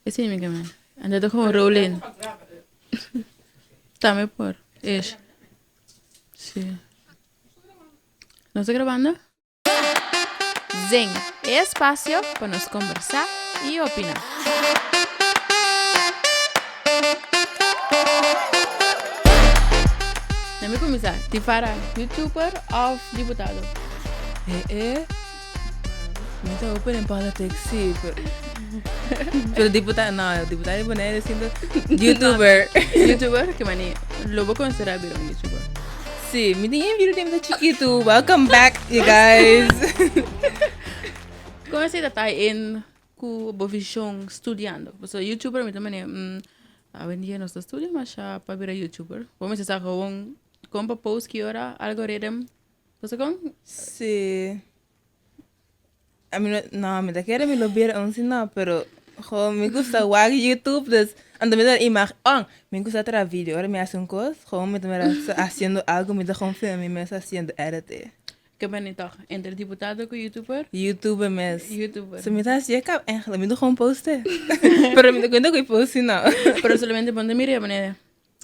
Esei mi ke men. Anto ta gewoon rolling. Tambe por. Ish. Si. Nos ta grabando? Zing, e espacio pa nos combersa y opina. Na mi cuminsa, Tifara, youtuber of diputado? Eh eh. Mi ta open in politics, sí, pero... Pero diputado, no, diputado de Bonaire siendo youtuber. YouTuber, ke mani, lo bo considera bira un YouTuber? Sí, mi tin un video de chiquito. Welcome back, you guys. Kon esei ta tie in ku bo vision studiando? Pasobra YouTuber mi ta mane, mm, awendia nos ta studia masha pa bira YouTuber. Bo mester sa gewoon kon pa post ki ora, algorithm. Bo sa kon? Sí. A mi no, no, mi ta kere mi lo bira un si no, pero gewoon mi gusta wak YouTube, dus anto mi ta imag, oh, mi gusta traha video, ora mi hasi un kos, gewoon mi ta mira haciendo algo, mi ta gewoon filma mi mes haciendo edit e. Ke beni tòg, entre diputado ku youtuber? Youtuber mes. Youtuber. So mi ta hasi e kap eigenlijk, mi ta gewoon poste. Pero mi ta kuenta ku e post si no. Pero solamente bo no ta mira manera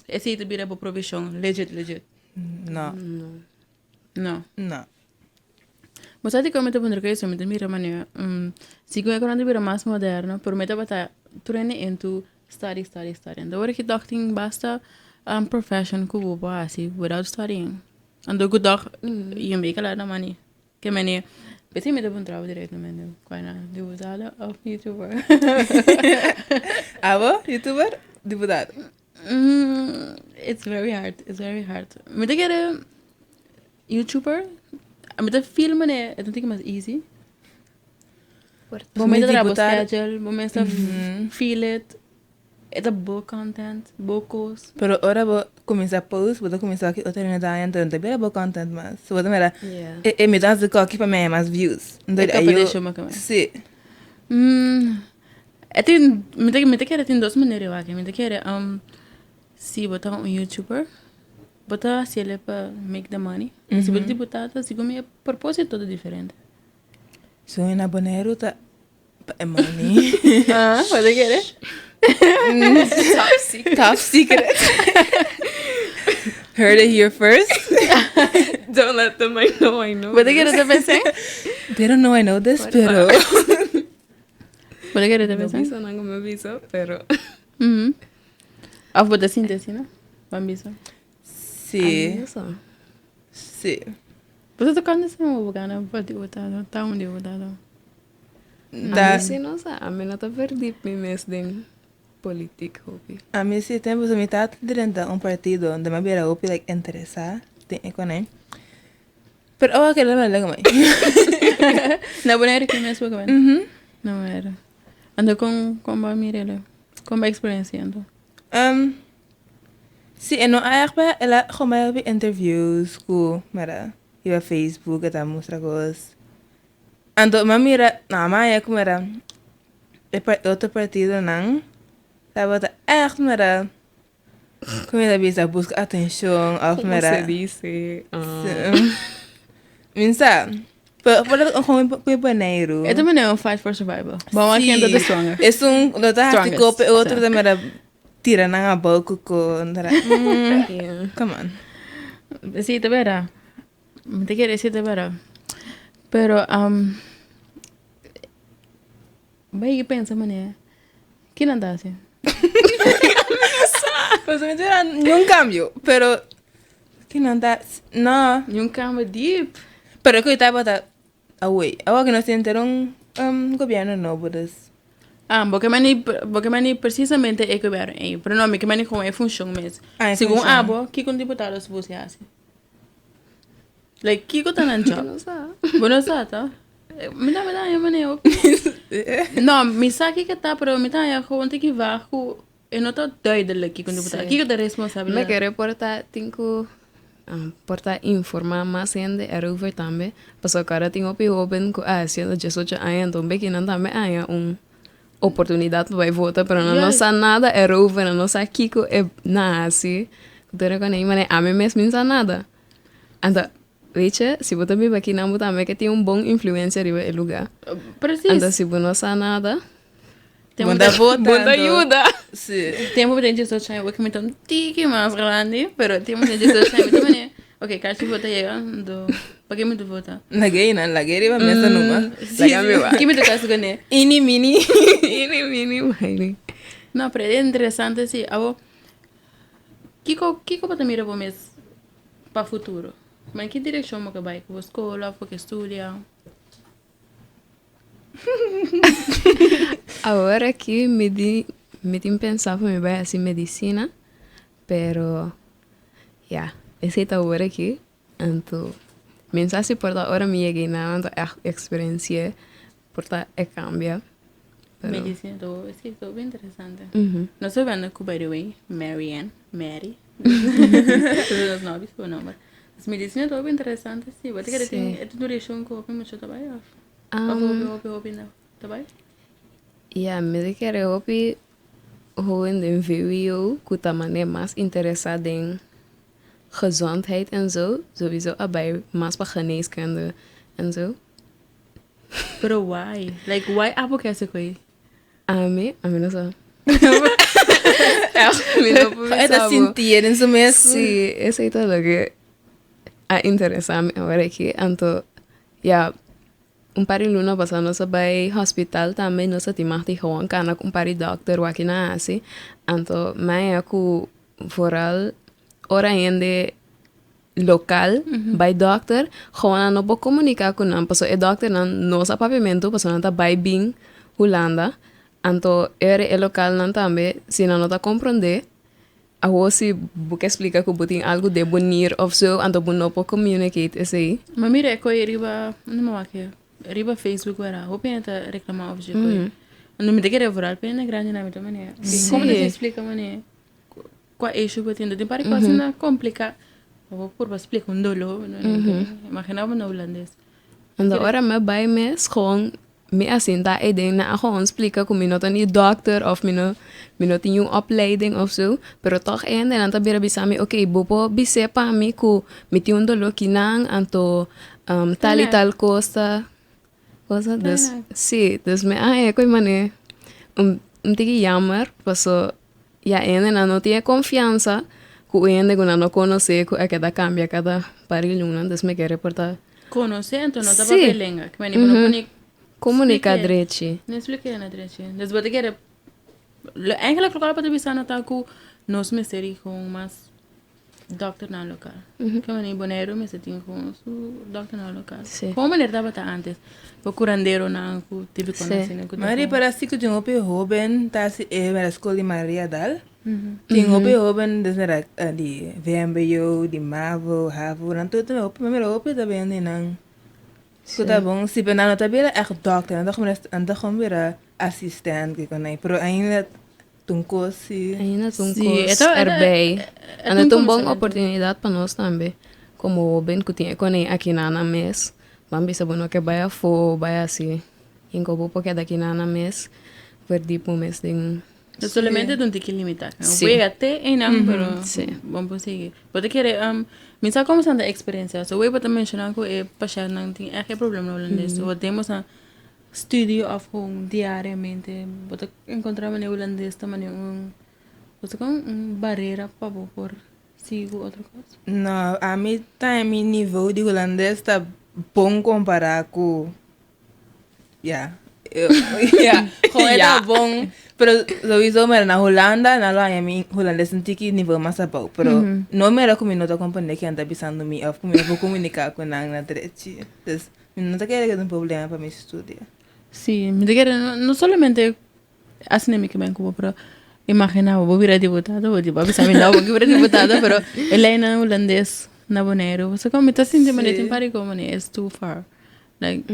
esei ta bira bo profeshon legit legit. No. No. No. Bo sa dikon mi ta puntra ku eso? Mi ta mira manera segun e ku nan ta bira mas moderno pero mi tabata tur hende into study study study. Anto ora ki tòg tin basta profession ku bo por hasi without studying. Anto ku tòg yu mei kala na mani. Ke meni p'esei mi ta puntra bo directamente kua na diputado òf youtuber. Abo youtuber diputado? It's very hard, it's very hard. Mi ta kere youtuber, mi ta feel manera e ta un tiki mas easy. Bo mester traha bo schedule, bo mester feel it, e ta bo content, bo kos. Pero ora bo cuminsa post, bo ta cuminsa wak otro hende ta haña, enton ta bira bo content mas. So bo ta mira, e e mi ta hasi koki pa mi haña mas views. E competition bo keme. Si. E tin, mi ta mi ta kere tin dos manera di wak, mi ta kere si bo ta un youtuber, bo ta hasiel pa make the money, si bo ta diputado segun mi e proposito ta diferente. So na Boneiru ta pa e money. Ah, bo ta kere? Top secret. Top secret. Heard it here first. Don't let them I know I know. Bo ta kere ta pens'é? They don't know I know this, pero. Bo ta kere ta No pens'é? bisa nan ku mi bisa, pero. Of bo ta sinti asina? Ban bisa. Sí. Sí. Bo ta tocando ese bo gana pa diputado, ta un diputado. Da. Ami si no sa, ami no ta verdiep mi mes den politik hopi. Ami si tempo so mi tata drenta un partido donde mi a bira hopi like interesa den e konai. Pero awa keda mi a laga mai. Na Bonaire ki mes bo ke bai? Na Bonaire. Anto kon kon bo a mira el? Kon bo a experiencia anto? Si e no a erg pa el a gewoon bai hopi interviews ku mira riba Facebook e ta mustra kos. Anto mi a mira no mi a haña ku mira e otro partidonan tabata ègt mira ku mi ta bisa buska atenshon òf Komo mira se dice? Mi sa pero por lo gewoon ku e Boneiru. E ta manera un fight for survival. Bo a kende ta stronger. Esun lo ta hasi Strongest, kope e otro sí. ta mira Tira nan abou ku kontra. Come on. Sí, ta bera. Mi ta kere sí ta bera. Pero um, bai ki pensa manera. Ki nan ta hasi? Pues mi tira ni un cambio, pero ki nan ta no. Ni un cambio deep. Pero ku tabata Awey, awor ku nos tin henter un gobierno nobo dus. Ah, bo ke meni, bo ke meni precisamente e gobierno ei, pero no, mi ke meni kon e funcion mes. Ah, e Segun funcion. abo, kiko un diputado supos ke hasi? Like, kiko ta nan job? Bo no sa. Bo no sa, to? Mi ta mi ta haña manera hopi. No, mi sa kiko ta, pero mi ta haña gewoon tiki vaag ku E no ta duidelijk kiko un diputado, Sí. kiko ta Mi responsabilidad. kere por ta tin ku por ta informá mas hende erover tambe, pasobra ku ora tin hopi hóben ku a hasiendo diesocho aña anto un beki nan tambe haña un oportunidat pa bai vota pero nan no Juist. sa nada erover, nan no sa kiko e nan hasi, ku tur e kos nan manera ami mes mi no sa nada. Anto weet je, si bo ta biba akinan bo tambe ke tin un bon influensia riba e lugá. Precies. Anto si bo no sa nada. Tempo Bo ta vota, Bo ta anto. yuda. Si. Tempo mi tin 18 aña, porque mi ta un tiki mas grandi, pero tempo mi tin 18 aña, mi ta mane, ok, karchi vota yega, anto, pa ke mi ta vota? Lag'é nan, lag'é riba mesa numa. Si, Laga mi wak. Ki mi ta kasa kuné? Ini mini. Ini mini mini. No, pero e interesante si. Abo, kiko, kiko bo ta mira bo mes pa futuro? Ma ki direkshon bo ke bai? Ku bo skol òf bo ke studia? Awor aki mi di mi tin pensa pa mi bai hasi medisina, pero ya, esei ta awor aki. Anto mi no sa si por ta ora mi yega einan anto ègt eksperensi'é por ta e kambia, pero. Medisina ta hopi, si, ta hopi interesante. Nos ta wende ku by the way, Mary Ann, Mary, nos no a bisa bo nomber. Pues medisina ta hopi interesante, si. Bo ta kere tin e durashon ku hopi mucha ta bai òf? Òf hopi, hopi, hopi no ta bai? Ya, mi ta kere hopi hoben den vwo ku ta manera mas interesá den gezondheid en zo, sowieso a bai mas pa geneeskunde en zo. Pero why? Like why abo ke hasi koe? Ami, ami no sa. Echt, mi no por E ta bisa bo. sintié den su mes. Sí, esei ta loke a interesá mi awor aki. Anto, ya, un par di luna pasá nos a bai hospital tambe, nos a tin mag di gewoon kana ku un par di dòkter wak nan a hasi. Anto, mi a haña ku vooral ora hende lokal bai dòkter, gewoon nan no por komuniká ku nan pasobra e dòkternan no sa papiamentu pasobra nan ta bai bin Hulanda. Anto ora e lokalnan tambe si nan no ta komprondé, awor si bo ke splika ku bo tin algu den bo nir òf so, anto bo no por communicate esei. Ma mira e koe riba, no me wak e, riba Facebook wera, hopi hende ta reklamá òf dje koe. Anto mi ta kere vooral pa hende grandinan mi ta manera, komo ta splika manera? Kua issue bo tin? Tin par di kos asina kompliká. Bo por purba splika un doló. Imaginá bo na hulandes. Anto ora mi a bai mes gewoon mi a sinta eiden nan a gewoon splika ku mi no ta ni dòkter òf mi no mi no tin un opleiding òf so pero tòg e hendenan ta bira bisa mi oke bo por bis'é pa mi ku mi tin un doló kinan anto tal i tal kos ta cosa dus si dus mi a haña ku e manera un tiki yammer paso Ya hendenan no tin e konfiansa ku un hende ku nan no konosé ku a keda kambia kada par di luna, dus mi ke reportá. Konosé anto no ta Sí. papia lenga. Ke manera bo no pone Komuniká splike. drechi. No splike na drechi. Dus bo ta kere lo eigenlijk loke bo ta bisa no ta ku nos mester di gewoon mas Dokternan lokal. Ke manera Boneiru mester tin gewoon su dokternan lokal. Sí. Como manera tabata antes? Bo kuranderonan ku típikonan Sí. asina ku ta Mari gewoon. para si ku tin hopi hoben ta hasi e mera skol di Maria Dal. Tin hopi hoben des mera di VMBO, di mavo, havo, nan tur ta hopi mera hopi ta bende nan. Ku ta bon si pero nan no ta bira ègt dòkter nan ta gewoon nan ta gewoon bira asistent kiko nai pero ainda Tun kos si. Ainda tun Sí, kos e ta- e ta- erbij. e En e ta ta un un bon comensamento. oportunidad pa nos tambe. Como hoben cu tin e konei aki na nan mes. Ban bisa bo no ke bai afo, bai hasi. Hinko bo por keda aki na nan mes. Verdiep bo mes den. No solamente ta un tiki limitá. Sí. Bo yega te einan, pero Sí. bon por sigui. Bo ta kere, mi sa como san ta experiencia. So, wey bo ta menciona cu e pashentnan tin echt e problema na hulandes. So, bo tin boso Studio of gewoon diariamente bo ta encontra manera hulandes ta manera un bo ta con un barera pa bo por sigui cu otro cos? No, ami ta mi nivel di hulandes ta bon compara cu ya ya gewoon e ta bon pero sowiso mira na Hulanda nan lo haña mi hulandes un tiki nivel mas abou pero no mira cu mi no ta comprende kian ta bisando mi of cu mi no por comunica cu nan na drechi dus Mi no ta kere ku ta un problema pa mi studia. Sí, mi ta kere no solamente asina mi ke ben ku bo, pero imagina bo, bo bira diputado, bo di bo a bisa mi no, bo ke bira diputado, pero e leinan hulandes na Boneiru, bo sa kon mi ta sinti manera tin par di kon manera it's too far. Like,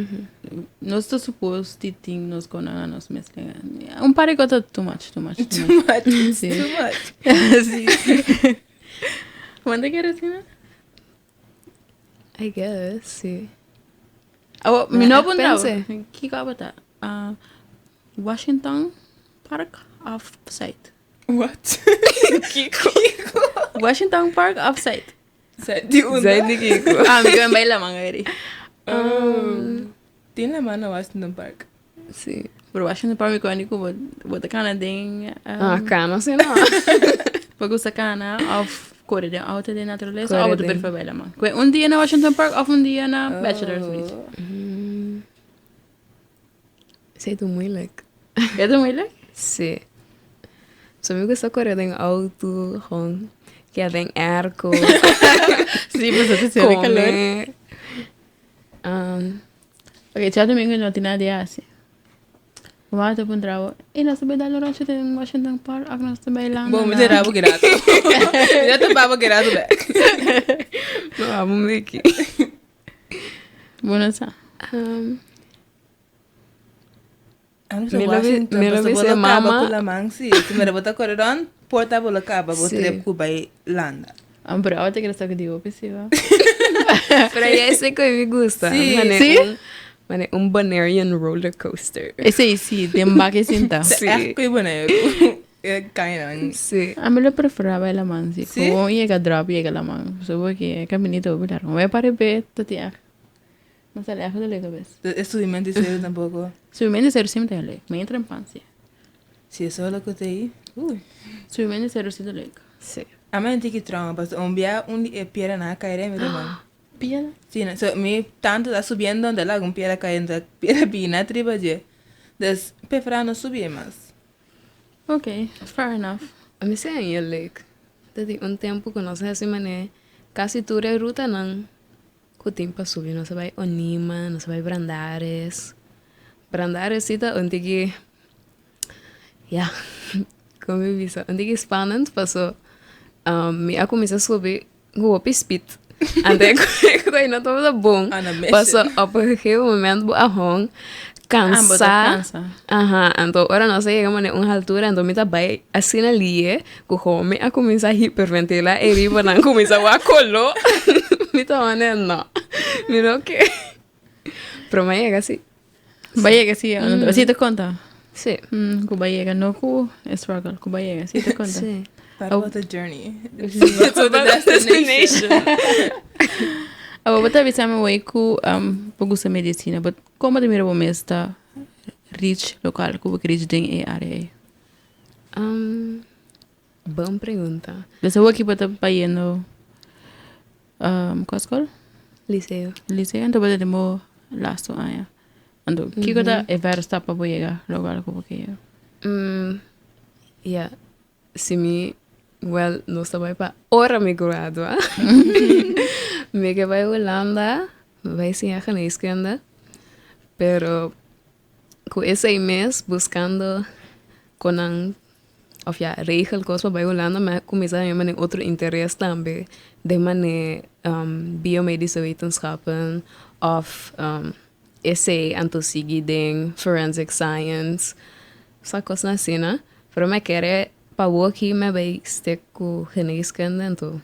nos ta suppose di tin nos kon na nos mes lenga. Un par di kon ta too much, too much, too Too much, Sí. too much. Sí. Wanda kere asina? I guess, sí. Awo, mi no Echt puntra bo. pense. Kiko abo ta? Ah, Washington Park of Zuid? What? Kiko. Washington Park of Zuid? Zuid di unda? Zuid di Kiko. Ah, mi bai laman eri. Oh. Tin laman na Washington Park. Sí. Pero Washington Park mi kòrda ku bo bo ta kana den Ah, kana si no. Bo gusta kana òf kore den outo den naturalesa Kore òf bo ta den. prefer bai laman? Kue un dia na Washington Park òf un dia na Bachelor's Beach? Esei ta moeilijk. E ta moeilijk? Si. So mi gusta kore den outo, gewoon keda den airco. Si, pasobra ta seri kalor. Kome. Ok, djadumingu no tin nada di hasi. Mi mama ta puntra bo, Ey, nos ta bai dal un ròchi den Washington Park òf nos ta bai landa Bo, mi na. ta rabo gerato. Mi ta topa bo gerato bek. No amo Mickey. Bo no sa. Mi lo bi- mi lo bisa mama- Ku laman si. Si mira bo ta kore rond, porta bo lo kaba bo Si. trip ku bai landa. Ah, pero awe ta kere sa ku di hopi si wa. Pero ya ese ku mi gusta. Si. Mane Si? un, mane un Bonairean roller coaster. Esei si, den bak e sinta. Ta Si. echt ku Boneiru. E kainan. Si. Ami lo prefera bai laman si. Si? Ku yega drop yega laman. So porque e caminito hopi largo. Bai para be ta tin echt. No sa lèg de lèg bes. E subimento di seru tampoko. Subimento di seru si mi ta lèg. Mi entra en pan si. Si e solo ku ta ei. Ui. Subimento di seru si ta lèg. Si. A mi tiki trauma pasobra un bia un di e piedra nan a kai den mi ruman. Piedra? Si, so mi tantu ta subiendo anto laga un piedra kai anto e piedra bini atriba dje. Dus prefera no subi mas. Ok, fair enough. A mi si a lèg. Ta tin un tempu ku nos a hasi manera kasi tur e rutanan Ku tin pa subi nos a bai Onima, nos a bai Brandaris. Brandaris si ta un tiki, ya, kon mi bisa, un tiki spannend paso mi a kuminsá subi ku hopi speed. Anto e kos no tabata bon paso op un gegeven moment bo a hon kansa. Aha, anto ora nos a yega manera un haltura anto mi ta bai asina liye Ku homi a kuminsá hiperventilá e riba nan kuminsá wak koló. Mi ta manera no, mi no ke. Pero mi a yega sí. Bo a yega sí, mm. Sí ta konta. Sí. Mm, ku bo a yega, no ku e struggle, ku bo a yega, sí ta konta. Sí. Part of the journey. It's about the destination. Abo bo ta bisa mi wei ku um, bo gusta medisina, but kon bo ta mira bo mes ta reach lokal ku bo ke reach den e área ei? Um, bon pregunta. Desde hoki bo ta bayendo um, kua skol? Liceo. Liceo, anto bo ta den bo laatste aña. Anto, kiko ta e verder stap pa bo yega lokual ku bo ke yega? Mm, ja, si mi, wel, nos ta bai pa ora mi gradua. Mi ke bai Hulanda, bai siña geneeskunde, pero Ku esei mes buskando kon nan òf ya regel kos pa bai Hulanda mi a kuminsá haña manera otro interes tambe den manera biomedische wetenschappen òf esei anto sigui den forensic science sa kosnan asina pero mi a kere pa woki mi a bai stick ku geneeskunde anto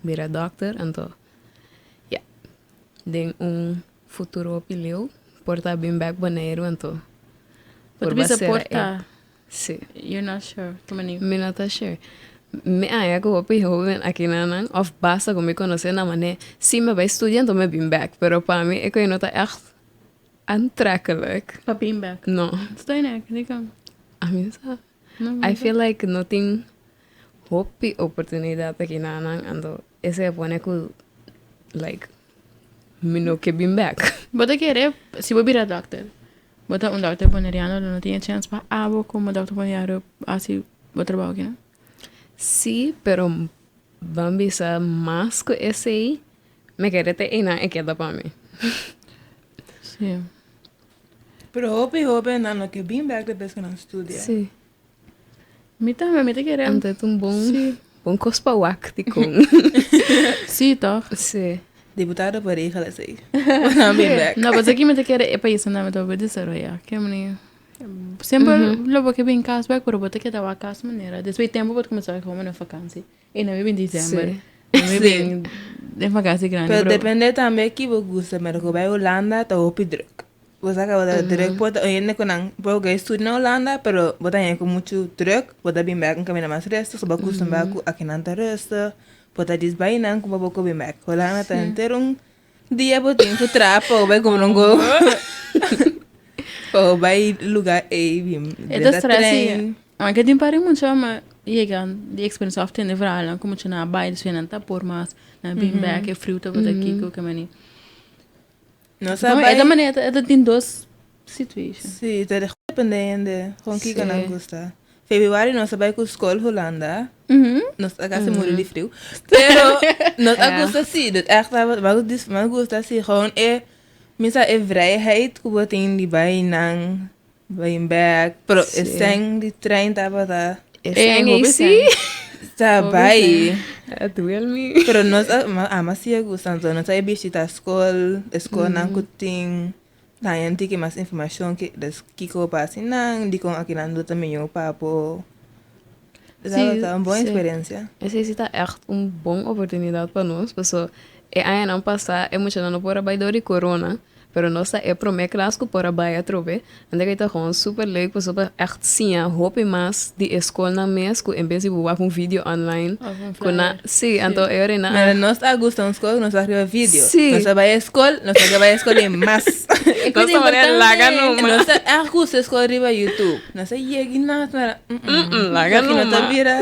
bira dòkter anto ya den un Futuro hopi leu por ta bin bek Boneiru anto Bo por ta bisa basera por e ta? Sí. You're not sure ki manera. Mi no ta sure. Mi haña ku hopi hoben aki na nan of basta ku mi konosé nan manera si mi bai studia anto mi bin bek pero pa mi e koe no ta ègt aantrekkelijk. Pa bin bek? No. Sta nek, dikon? Ami no sa. I feel like no tin hopi oportunidat aki na nan anto esei a pone ku like mi no ke bin bek. Bo ta kere si bo bira dokter, bo ta un dokter boneriano lo no tin e chèns pa abo komo dokter boneriano hasi bo trabou aki nan? Sí, pero ban bisa mas ku esei mi kere te einan e keda pa mi. Sí. Pero hopi hobennan no ke bin bek despues ku nan studia. Sí. Mi tambe, mi ta kere. Anto ta un bon, Sí. bon kos pa wak dikon. Sí, toch? Sí. Diputado por regel esei. Pa nan bin bek. No, pasobra ki mi ta kere e paisnan mi ta hopi desaroyá. Ke mani semper lo bo ke bin kas bek, pero bo ta keda wak kas manera. Despues tempu bo ta kuminsá wak na vakansi. E no mi bin december. Sí. No mi bin den vakantie grandi. Pero pero depende tambe ki bo gusta. Pero ku bai Hulanda ta hopi druk. Bo sa ka bo ta druk por ta un hende ku nan por ke studia na Hulanda pero bo ta hende ku muchu druk bo ta bin bek un kaminda mas rustig so bo a kustumbrá ku aki nan ta rustig bo ta dis bai nan kuma bo ku bin bek. Hulanda ta henter un dia bo tin ku traha pa bo bai kumpra un go. Pa bai lugar ei, bin E ta drenta stress, sí. trein. Aunke tin par di mucha ma yega di experience of tende verhalen ku mucha nan a bai despues nan ta por mas, nan bin bek e friu tabata kiko ke mani. Nos a E bai. ta manera e ta tin dos situation. Sí, ta depende hende kon kiko nan Sí. gusta. Februari nos a bai ku skol Hulanda. Nos a kasi muri di friu. Pero nos a gusta sí, dus echt mi a gusta sí. Gewoon e, mi sa e vrijheid ku bo tin di bai nan, bai bek. Pero e sèn di trein tabata. E sèn ei hopi sí. sèn. Ta Hopi bai. sèn. A duel mi. Pero nos a, ama sí a gusta. Anto nos a bishita skol, e skolnan ku tin. Haña un tiki mas informashon ki des kiko pa hasi nan, dikon akinan lo ta mihó pa bo. Sí, Ta un bon sí. eksperensia. Esei sí ta ègt un bon oportunidat pa nos, paso e añanan pasá e muchanan no por a bai dor di corona, pero nos ta e promé klas ku por a bai atrobe. Anto ku ta gewoon super leuk paso pa ègt siña hopi mas di e skolnan mes ku en bes di bo wak un video online Of un ku na flyer. sí, anto e ora nan a Mira, nos a gusta un skol, nos a riba video. Sí. Nos a bai e skol, nos a bai e skol i mas. E Nos cosa ta manera laga importante. numa. Nos a echt gusta e skol riba YouTube. Nos a yega i nos mira, Mm-mm, laga Esaki no ta numa. bira.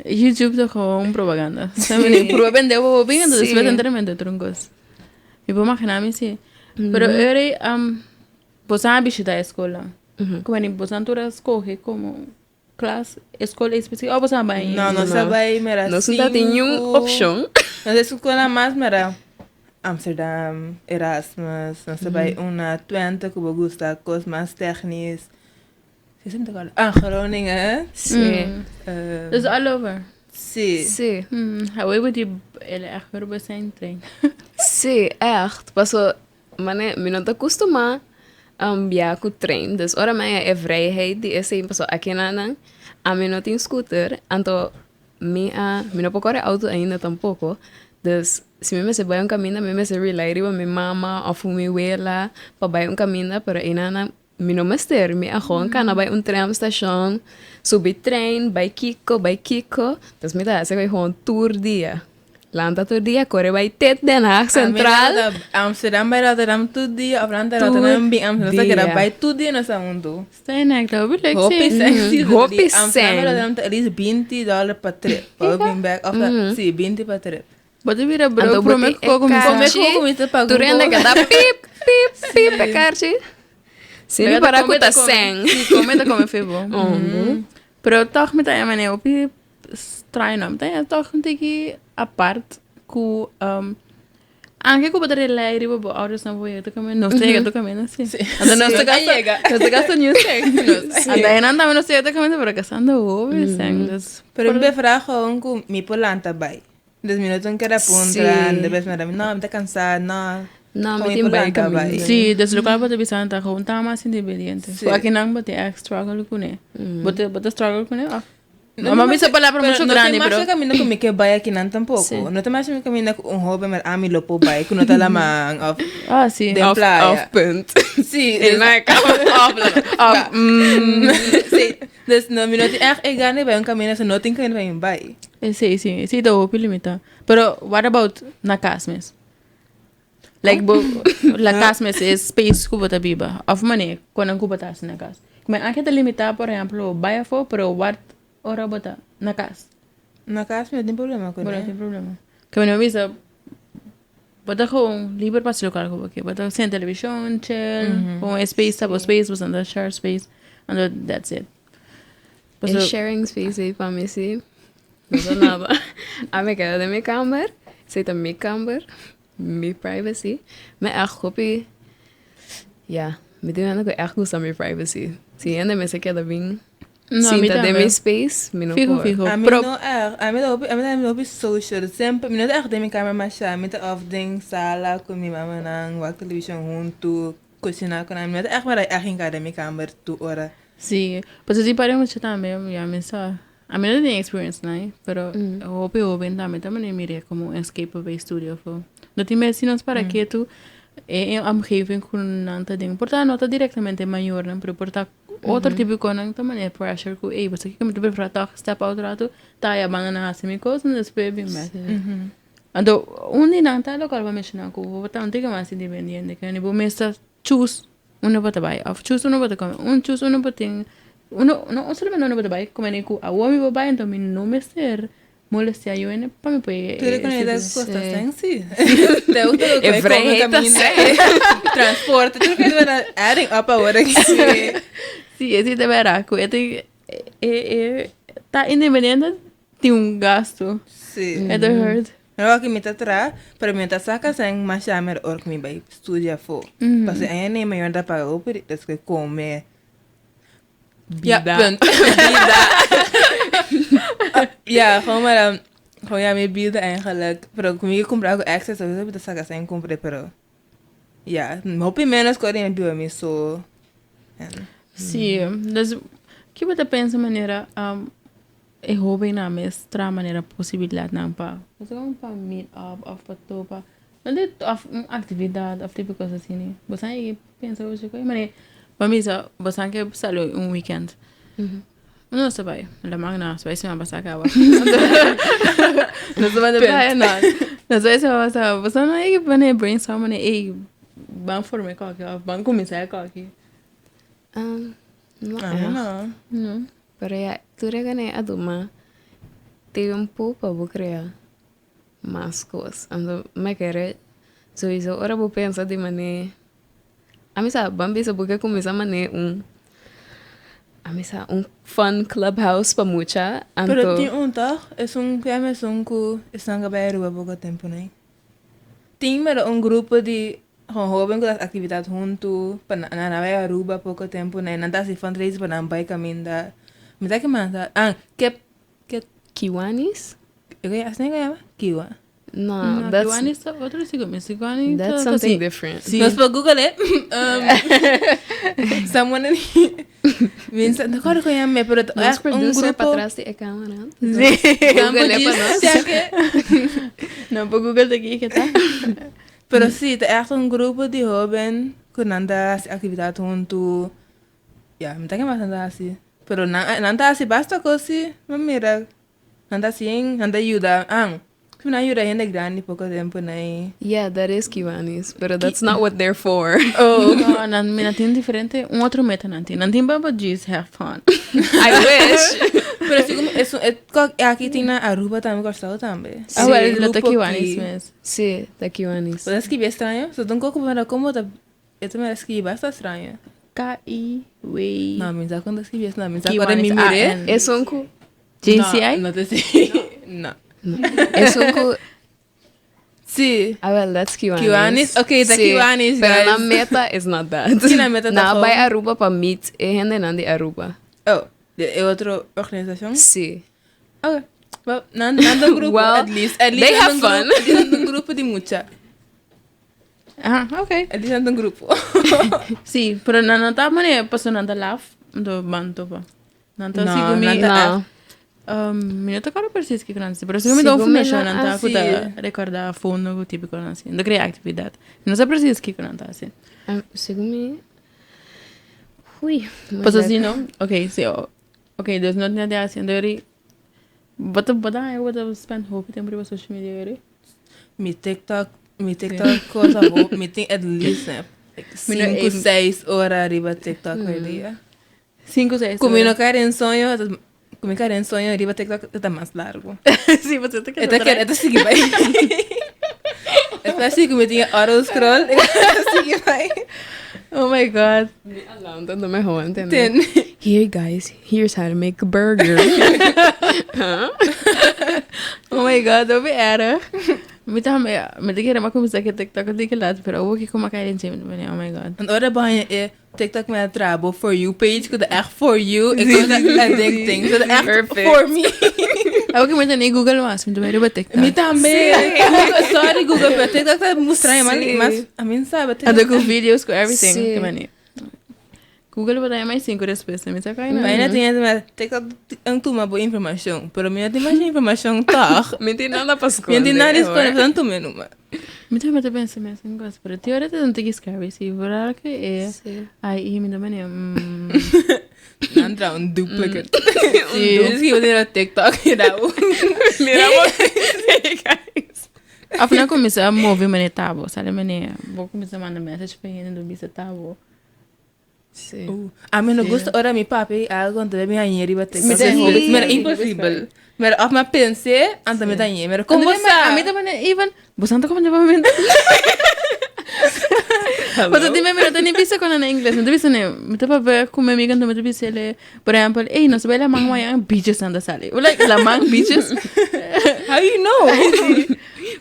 YouTube ta gewoon propaganda. Sí. Prueba bende bo bin, entonces Sí. despues enteramente otro cos. Mi por imaginá mi sí. Pero ora boso a bishita e skola. Como ni boso tur a skohe komo klas, e skol espesífiko, òf boso a bai? No, nos a No. bai mira Nos no tin niun sinku. opshon. Nos a skola mas mira Amsterdam, Erasmus, nos a bai una Twente ku bo gusta kos mas technisch. Si esei mi ta kòrda. Ah, Groningen. Sí. Dus all over. Sí. Sí. Awor bo di el a echt hoor bo zijn trein. Sí, echt. Paso, mane, mi no ta kustumá bia ku trein. Dus ora mi haña e vrijheid di esei, paso akinan ami no tin scooter, anto mi a, mi no por kore auto ainda tampoko. Dus si mi mester bai un kaminda, mi mester rely riba mi mama òf mi wela pa bai un kaminda, pero einan mi no mester, mi a gewoon kana bai un tramstation, subi trein, bai kiko, bai kiko. Dus mi ta hasi gewoon tur dia. Lanta tur dia, kore bai te Den Haag Centraal. Amsterdam bai Rotterdam tur dia, of lanta Rotterdam bin Amsterdam. Nos ta keda bai tur dia nos ta huntu. Stijn, dat hopi leuk Hopi sí. sèn, sí. Hopi Amsterdam bai sèn. Rotterdam ta at least 20 dollar pa trip. Pa bin back, of sí, 20 pa trip. Bo ta bira Anto broke bo prome tin ku e kuminsá. Prome karchi. ku kuminsá paga Tur un hende poco. keda pip, pip, pip e karchi. Sin Pero para ku come ta ta come. sèn. Sí, come ta come fei bo. Pero toch mi ta mane hopi straño. Mi ta haña toch un tiki apart ku anke ku bo ta rely riba bo ouders nan por yega tur kaminda. Nos ta yega tur kaminda sí. Anto nos ta gasta nos ta gasta niun sèn. Anto einan tambe nos ta yega tur kaminda pero gastando hopi sèn. Dus Pero mi prefera gewoon ku mi por lanta bai. Dus mi no tin keda puntra, de bes mi no, mi ta cansá, no. No, mi Gewoon tin por bai lanta bai. caminda. Sí, dus lokual bo ta bisa ta gewoon ta mas independiente. Sí. Ku akinan bo tin echt struggle kuné. Bo ta bo ta struggle kuné òf? No No, tin mi bisa mas- palabra pero mucho no grandi, tin pero mas caminda ku mi ke bai akinan tampoko. Sí. No tin mas caminda ku un hoben maar ami lo por bai, ku no ta laman of Ah, sí. den Of, playa. of punt. Sí, In dus, mijn kamer. of, Of, sí. Dus no, mi no tin echt e gana di bai un caminda, so no tin caminda pa mi bai. Sí, sí, sí, ta hopi limita. Pero what about na kas mes? Like bo la kas mes e space ku bo ta biba. Of mane konan ku bo ta hasi na kas. Como anke ta limita, por ehemplo, bai afó, pero what ora bo ta na kas? Na kas mi no tin problema Bo no kuné. tin problema. Ke mi no bisa bo ta gewoon liber pa hasi lokual ku bo ke. Bo ta sien televishon, chill, gewoon e space ta bo space, bo ta share space, anto that's it. E Paso sharing space ei pa mi sí. No ta nada. Ami keda den mi kamer. Esei ta mi kamer. Mi privacy. Mi echt hopi. Ja, mi tin hende ku echt gusta mi privacy. Si hende mester keda bin No, mi sinta den tambe. mi space, mi no Fijo, por. fijo. Ami Pero no echt, ami ta hopi, ami ta hopi social. Semper, mi no ta echt den mi kamer masha. Mi ta of den sala ku mi mamanan, wak televishon huntu, kusina ku nan. Mi no ta echt mara echt hinká den mi kamer tur ora. Sí, pues tin pare mucha tambe, ya mi sa. Ami no tin experience nai, pero hopi hoben tambe ta mane mir'é como un escape pa studio of. No tin mes si nos para ketu e omgeving ku nan ta den. Por ta no ta directamente mayornan, pero por ta otro tipo di konan ta mane pressure ku ey, boso kiko mi ta prefera tòg step out rato, ta ya banda nan hasi mi kos, en despues bin bèk. Anto un di nan ta lokual bo a menshoná ku bo ta un tiki mas independiente, ke bo mes ta choose. Unda bo ta bai of chus unda bo ta come un chus unda bo tin uno no solamente unda bo ta bai come ni cu awor mi bo bai enton mi no mester molestia yu hende pa mi por yega Tur e e sitio. kosta Sí. sen si. Te auto E ku e come vrijheid ta kaminda sen. transporte tur kos ta adding up awor aki. Sí, esei ta bera cu e tin e e ta independiente tin un gasto. Sí. E ta hurt. No aki mi ta traha, pero mi ta saca sen mas yamer ora ku mi bai studia afó. Pasobra aña nei mayor ta paga hopi despues come. Ja, Bida. punt. Bida. Ja, gewoon maar gewoon ja, mi bida eigenlijk. Pero ku mi kumpra algo extra, sowieso mi ta saca sen kumpra, pero ja, hopi menos ku ora mi biba mi so. En Sí, dus ki bo ta pensa manera um, e hobennan mes traha manera posibilidatnan pa, no pa meet up of pa topa, no di of un aktividat of tipo kos asina. Bo sa yega pensa ochi ku e manera, bo a bisa bo sa ke sali un weekend. Nos ta bai, laman na, nos bai siman pasá kaba. Nos ta bai na playa no. Nos bai siman pasá. Bo sa no yega pone brainstorm manera ey ban forma e koki of ban kuminsá e koki. No Ah, echt. no. No. Pero ya, tur e gane a tuma tempu pa bo krea mas kos. Anto mi kere sowieso ora bo pensa di manera, ami sa ban bisa bo ke kuminsá manera un, ami sa un fun clubhouse pa mucha, Pero anto. tin un tòg? Esun ku yama esun ku esnan ku a bai Aruba poko tempu nei. Tin mero un grupo di gewoon hoben ku ta hasi aktividat huntu pa nan nan a bai Aruba poko tempu nei nan ta hasi fundraising pa nan bai kaminda. Mi ta ke manda ah ke ke Kiwanis? asina ke yama? Kiwa. No, No, that's Kiwanis ta otro sigur mi Kiwanis that's ta something si. different. Si. Nos por google e. Someone in Minsa, no acuerdo con llama, pero Nos echt un producer grupo. pa tras di e camera. Si. Google e pa nos. No, por Google ta ki ke ta. Pero sí, ta echt un grupo di hoben ku nan ta hasi aktividat huntu. Ya, mi ta ke mas nan ta hasi. Pero nan, nan ta hasi basta kos sí. Mi mira, nan ta hasi, nan ta yuda, ah, sí nan yuda hende grandi poko tempu nan. Yeah, that is Kiwanis, pero that's not what they're for. Oh. No, nan, mi nan tin diferente, un otro meta nan tin. Nan tin pa pa just have fun. I wish. Pero sí, como es, es, aki tin na Aruba tambe, Kòrsou tambe. Ah, well, lo ta Grupo Kiwanis ki- mes. Sí, ta Kiwanis. Bo ta skibi extraño? So ta un koko mira como ta e ta mira skibi basta extraño. K-I-W. No, mi sa kon ta skibi esnan. Mi sa kore Kiwanis mi mire. A-N. Esun ku J-C-I? No, no ta si. No. Esun ku Sí. Ah, well, that's Kiwanis. Kiwanis? Okay, ta Sí, Kiwanis, Pero guys. nan meta is not that. Ki nan meta ta Nan a bai gewoon? Aruba pa meet e hendenan di Aruba. Oh, de e otro organisashon? Sí. Okay. Well, nan nan ta un grupo, Well, at least. At least they nan have ta un fun. grupo, at least nan ta un grupo di mucha. Ah, ok. At least nan ta un grupo. Sí, pero nan no ta manera paso nan ta laf, do ban topa. Nan ta No, sigur mi nan ta No. Mi no ta acorda precies kiko nan hasi, pero sigur mi ta un Sigur mi fundashon nan nan ta ku ta hasi. recorda fondo ku tipiko nan hasi. Nan ta krea aktividat. Mi no sa precies kiko nan ta hasi. Sigur mi Hui, Paso moeilijk. si no, ok, si, ok, dus no tin nada hasi, anto yori bo ta bo ta haña ku bo ta spend hopi tempu riba social media yori? Mi TikTok, mi TikTok cosa hopi, mi tin at least like Mi no sinku, e- seis ora riba TikTok per dia. Sinku, seis Ku mi no ora. kai den soño, ku mi kai den soño riba TikTok e ta mas largu. Sí, pasobra e ta E keda ta keda, trae. e ta sigui bai. Especially ku mi tin e auto scroll, e ta sigui bai. Oh my God. Mi alarm ta duna mehor, tende. Ten. Here guys, here's how to make a burger. Huh? Oh my God, hopi erg. Mi ta mi ta kere mas kuminsá ku TikTok di kilat, pero awor ki kuma kai den dje, mi ta pone, oh my God. Want ora bo haña e TikTok mi a traha bo for you page ku ta echt for you, e kos ta addicting. So ta echt Perfect. for me. Awor ki mi ta ni Google mas, mi ta bai riba TikTok. Mi tambe. Google, sorry Google, pero TikTok ta mustra mi Sí. mas, a mi no sabe. Ando ku videos, ku everything. Sí. Ki mani. Google bo ta haña mas sinku respuesta, mi sa kai na. Mañana tin e TikTok an tuma bo informashon, pero mi no tin masha informashon tòg. Mi tin nada pa Mi skonde. no tin nada di hoor. skonde, pero nan tuma numa. Mi tambe ta pensa mesun kos, pero te ora ta un tiki scary, si, vooral ku e Sí. AI mi ta mane, mm. Nan traha un duplicate. Sí. Un duplicate di TikTok mira bo. Mira bo. Hey guys. Of nan kuminsá move mane tabo, sali mane bo kuminsá manda message pa hende, nan bisa tabo. Sí. Ami no gusta ora mi papia di algo anto mi hañ'é riba TikTok. Mi ta hopi Mira, imposibel. Mira, of mi a pens'é, anto mi ta hañ'é. Mira, kon bo sa? Ami ta manera, even, bo sa no ta komprende papiamentu? Pasobra tin mi no ta ni bisa kon na ingles, mi ta bisa ne, mi ta papia ku mi amiga anto mi ta bisa ele, por ehempel, ey, nos ta bai laman mañana, beaches nan ta sali. Like, laman, beaches. How you know?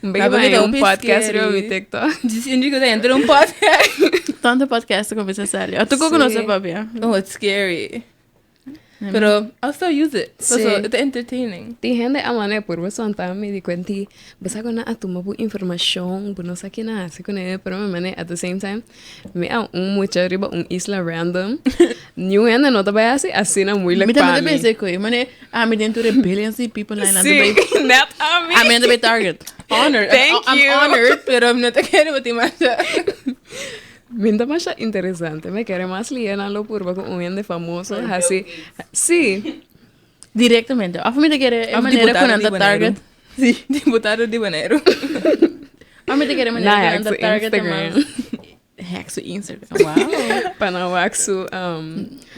Un beke bai un podcast riba mi TikTok. Disi ku ta entra un podcast. Tantu podcast ta kuminsá sali. Atu ku nos a papia. Oh, it's scary. Pero I'll still use it. Sí. Paso, it's entertaining. Tin hende a manda por bo santa mi di cuenti, bo sa cu nan a tuma bo informacion, bo no sa ki nan haci cune, pero mi mane at the same time, mi a un mucha riba un isla random, niun hende no ta bay haci asina moeilijk Mi pa tambe ta mi. pensa cu e mane ami den tur e billions di people nan ta Sí, bay net ami. ami nan ta bay target. Honored. Thank I'm you. honored, pero mi no ta kere bo tin masha. Mi ta masha interesante. Mi kere mas lia nan lo purba ku un hende famoso hasi. Sí. Directamente. Of mi ta kere e Of manera ku diputado nan di ta Boneiru. target. Sí. Diputado di Boneiru. Of mi ta kere e manera Na ku hack nan ta su target Instagram. mas. Hack su Instagram. Wow. Pa nan wak su, um,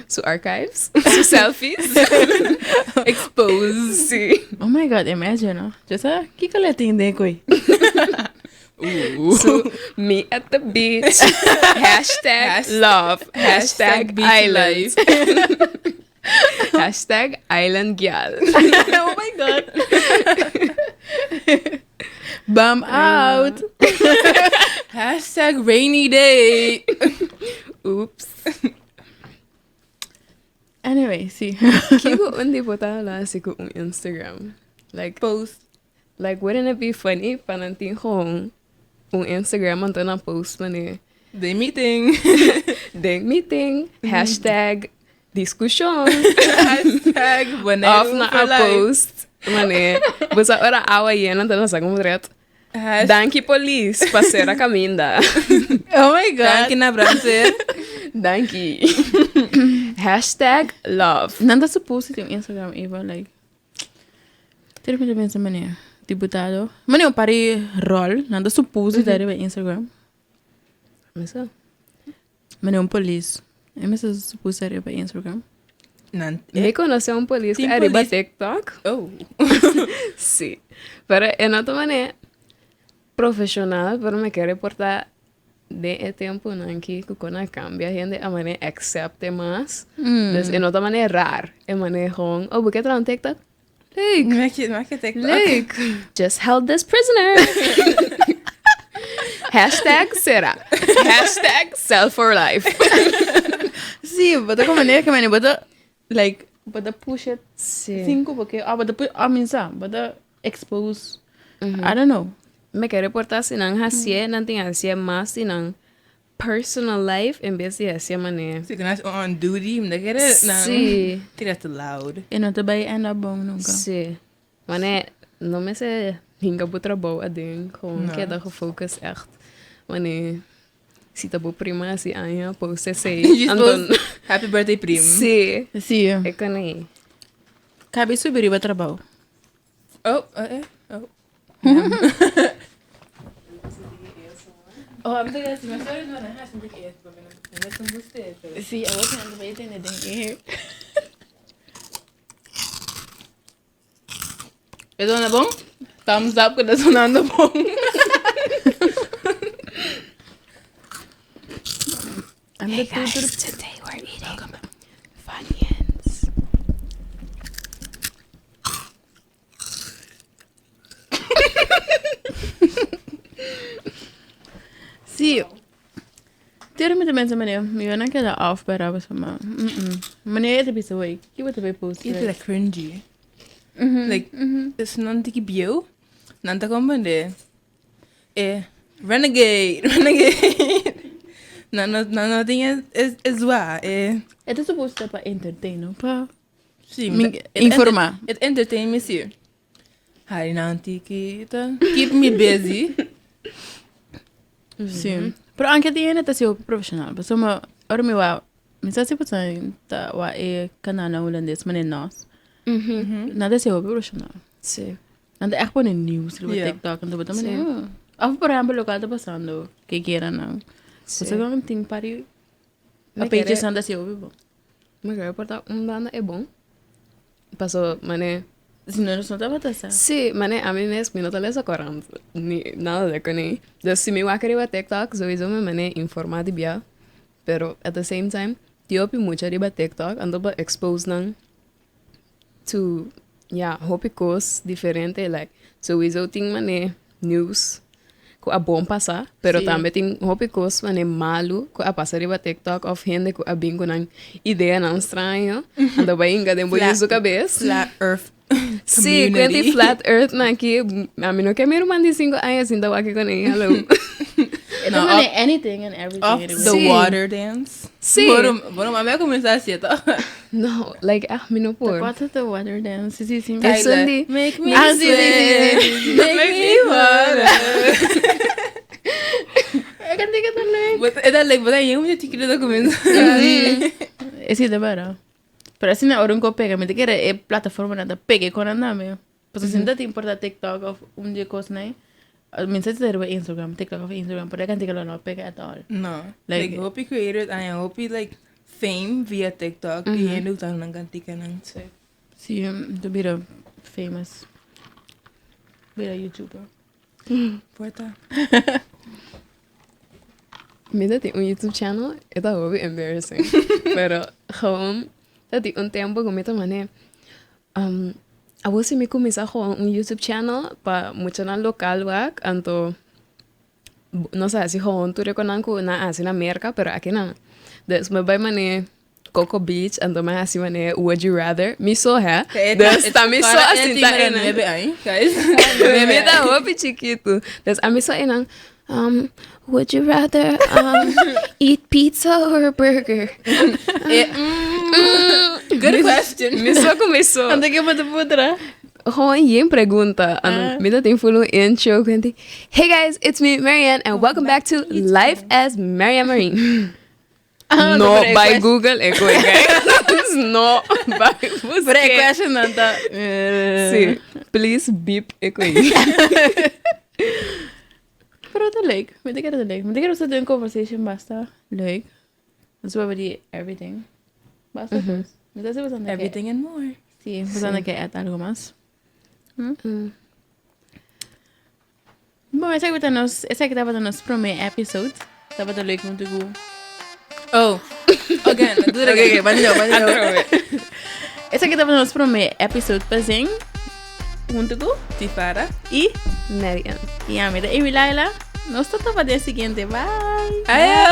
su archives, su selfies. Expose. Sí. Oh my God, imagine, no? Yo sa, kiko le tin den koe? Su me at the beach. Hashtag love. Hashtag beach island. Hashtag island gyal. Oh my God. Bam out. Hashtag rainy day. Oops. Anyway, sí. Kiko un diputado lo hasi ku un Instagram? Like, Post. Like wouldn't it be funny pa nan tin gewoon un Instagram anto nan post manera Den meeting. Den meeting, hashtag discusion. Hashtag Boneiru Of na for a life. post manera bo sa ora awa yena anto nan sa como ret. Hashtag Danki polis pa sera caminda. Oh my God. Danki na brandweer. Danki. Hashtag love. Nan ta supposed tin un Instagram Eva like. Tira mi ta pensa manera diputado. Manera un par di rol nan ta supuse ta riba Instagram. Mesa. Manera un polis. E mester supuse ta riba Instagram. Nan Mi conoce un polis Tin que ariba polis. TikTok. Oh. Sí. Pero e no ta manera profesional, pero mi ke reporta Den e tempunan ki ku kon a kambia hende a manera accept e mas. Dus e no ta manera rar. E manera gewoon, oh bo ke traha un TikTok? Leuk! Mi ke TikTok. Leuk! Just held this prisoner! Hashtag sera. Hashtag cell for life. Sí, bo ta como manera ke manera bo ta like bo ta push it Sí. sin ku bo ke, ah bo ta pu, ah mi sa, bo ta expose, I don't know. Mi ke reporta si nan hacié, nan tin hacié mas di nan personal life en bes di hacié manera. Si ku nan on duty, mi ta kere nan Sí. tira te loud. E no ta bai end up bon nunca. Sí. Mane, no mester hinka bo trabou aden, gewoon No. keda gefocust echt. Mane, si ta bo prima hasi aña, post esei. Just Anton, post, happy birthday prim. Sí. Sí. E kon ei. Kabi subi riba trabou. Oh, eh, eh, oh. Oh, I'm thinking, si me sorry, no, no, no, no, Sí, awor nan ta bai tende den e. E zona bon? Thumbs up ku ta sonando bon. I'm the tutor. Today we're eating Funyuns. Sí. Tira mi ta pensa meneer, mi a keda af bij Rabas van ma. Mm-mm. Meneer je te bisa wei, ki bo ta bij post. It's like cringy. Mhm, Like, is nan tiki bieu, nan ta comprende. Eh, renegade, renegade. Nan no, nan no tin es, es, es zwaar, eh. Het is supposed pa entertain, no? Pa Sí, Mi- it informa. It entertain me, sí. Hari nan tiki, ta keep me busy. Sí. Pero anke di hende ta si hopi profesional. Pasobra ora mi wou, mi sa si pasobra ta wou e kanalnan hulandes manera nos. Nan ta si hopi profesional. Sí. Nan ta echt pone nieuws riba Ja. TikTok en ta Sí. manera, oh. Of por ehempel lokual ta pasando, ke kiera nan. Sí. Pasobra tin pari. A pages nan ta hasi hopi bon. Mi kere por ta un banda e bon. Paso mane. Si no nos no tabata sa. Si, mane ami mes mi no ta lesa korant ni nada de koni. Dus si mi wak riba TikTok sowieso mi mane informa di bia. Pero at the same time tin hopi mucha riba TikTok anto pa expose nan to ya hopi kos diferente like sowieso tin mane news ku a bon pasa pero Sí. tambe tin hopi kos mane malu ku a pasa riba TikTok of hende ku a bin ku nan ideanan straño anto bai hinka den bo Flat- yu su kabes. Flat Earth Sí, kuenti community. flat earth na aki ami no ke mi ruman di sinku aña sinta wak ku nan hello. E ta No, mane anything and everything Off riba. the Sí. water dance. Sí. Bueno, bueno, mami a kuminsá hasié to. No, like ah mi no The por. what is the water dance? Sí, sí, sí. Es un di- Make me Ah, sí, sí, sweat. sí, sí, sí. Make me water. E kantika ta leuk. But e ta leuk, but ai un chiquito ta kuminsá. E sí, ta bera. Pero asina ora un ko pega, mi ta kere e plataformanan ta pega e konan tambe. Pasobra si no ta importa TikTok of un di e kosnan, mi sa si ta riba Instagram, TikTok of Instagram, pero e kantika lo no pega at all. No. Like- Like, hopi creators aña hopi like fame via TikTok y hende usa nan kantikanan. Sí. Si, ta bira famous. Bira YouTuber. Por ta. Mi ta tin un YouTube channel, e ta hopi embarrassing. Pero gewoon, ta tin un tempo ku mi ta mane, um, awor si mi kuminsá gewoon un YouTube channel pa muchanan lokal wak, anto nos a hasi gewoon tur e konan ku nan a hasi na Merka, pero aki nan. Dus mi bai mane Coco Beach, anto mi a hasi mane Would You Rather, mi so hè, dus ta mi so a sinta einan. Guys. Mi ta hopi chikitu. Dus ami so einan, um, would you rather eat pizza or a burger? Eh, Good question. Mi so ku mi so. Anto ke bo ta putra? Gewoon yen pregunta. Anto mi ta tin full un intro ku hende, Hey guys, it's me, Marianne, and welcome back to Life as Marianne Marie. Ah, No, pero e by quest- Google e koe, guys. No, by Pero e busque. question nan ta. Sí, please beep e koe. Pero ta leuk. Mi ta kere ta leuk. Mi ta kere un conversation basta leuk. Nos papia di everything. Basta cos. Mi ta hasi bastante ke. Everything and more. Sí, bastante ke add algo mas. Bon, esaki ta nos, esaki tabata nos prome episode. Tabata leuk huntu ku. Oh. Again, do it again. Okay, okay, ban di nou. Esaki tabata nos prome episode pa Zing. Huntu ku Tifara. i Marian. i ami ta Amy Laila. Nos ta topa den siguiente. Bye. Ayo.